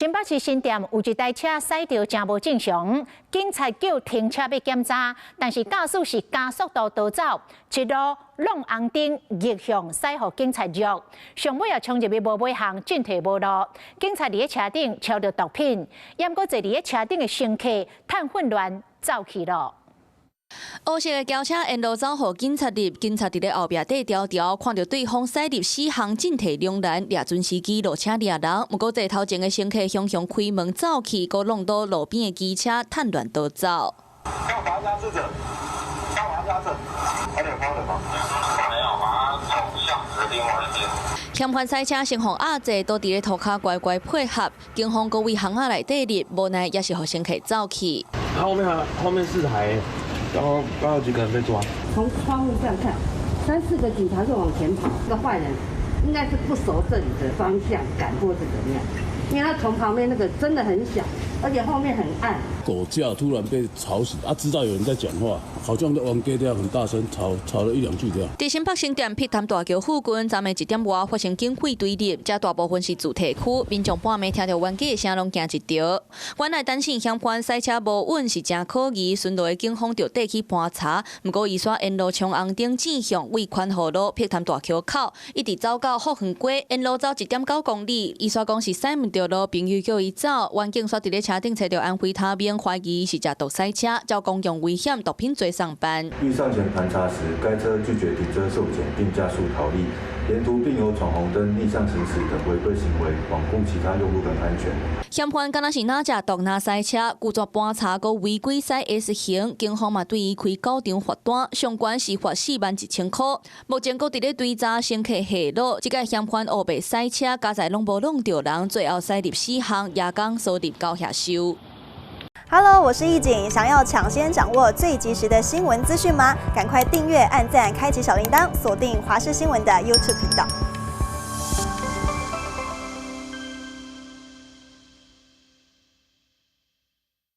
新北市新店有一台車駛著誠無正常，警察叫停車欲檢查，但是駕駛是加速度逃走，一路挵紅燈逆向駛予警察捉，上尾也衝入去無尾巷進退無路，警察佇咧車頂抄著毒品，猶閣坐佇咧車頂的乘客趁混亂走去囉。烏色的轎車沿路走予警察入，警察佇咧後壁綴條條，看著對方駛入死巷進退兩難，掠準時機落車掠人。毋過坐頭前的乘客雄雄開門走去，閣挵倒路邊的機車，趁亂逃走。要把他壓制著，要把他壓制，還有拋的嗎？沒有，把他衝向另外一邊。嫌犯駛車先予壓制，倒佇咧塗跤乖乖配合，警方閣對巷仔內底入，無奈也是予乘客走去。後面後面四台。然後剛有幾個人被抓。從窗戶這樣看，三四個警察就往前跑。這個壞人應該是不熟這裡的方向感或是怎麼樣，因為他從旁邊那個真的很小，而且後面很暗。狗叫突然被吵醒，啊，知道有人在講話，好像在玩 gay 這樣很大聲，吵吵了一兩句這樣。佇新北新店碧潭大橋附近，昨暝1點外發生警匪對立，這大部分是住宅區，民眾半暝聽著冤家的聲攏驚一趒。原來單身嫌犯駛車無穩是誠可疑，巡邏的警方就綴去盤查，毋過伊煞沿路衝紅燈轉向，對寬河路碧潭大橋口，一直走到福園街，沿路走1.9公里，伊煞講是駛毋著路，朋友叫伊走，員警煞佇咧車頂揣著安非他命，懷疑是食毒駛車，照公共危險毒品罪送辦。欲上前盤查時，該車拒絕停車受檢，並加速逃逸，沿途並有闖紅燈、逆向行駛等違規行為，罔顧其他用路人安全。嫌犯敢若是若食毒若駛車，拒絕盤查，閣違規駛 S 型，警方嘛對伊開九張罰單，上懸是罰41,000箍。目前閣佇咧追查乘客下落，這個嫌犯烏白駛車，加在攏無挵著人，最後駛入死巷，夜間鎖入狗下收。 Hello，我是易景，想要搶先掌握最及時的新聞資訊嗎？趕快訂閱、按讚、開啟小鈴鐺，鎖定華視新聞的 YouTube 頻道。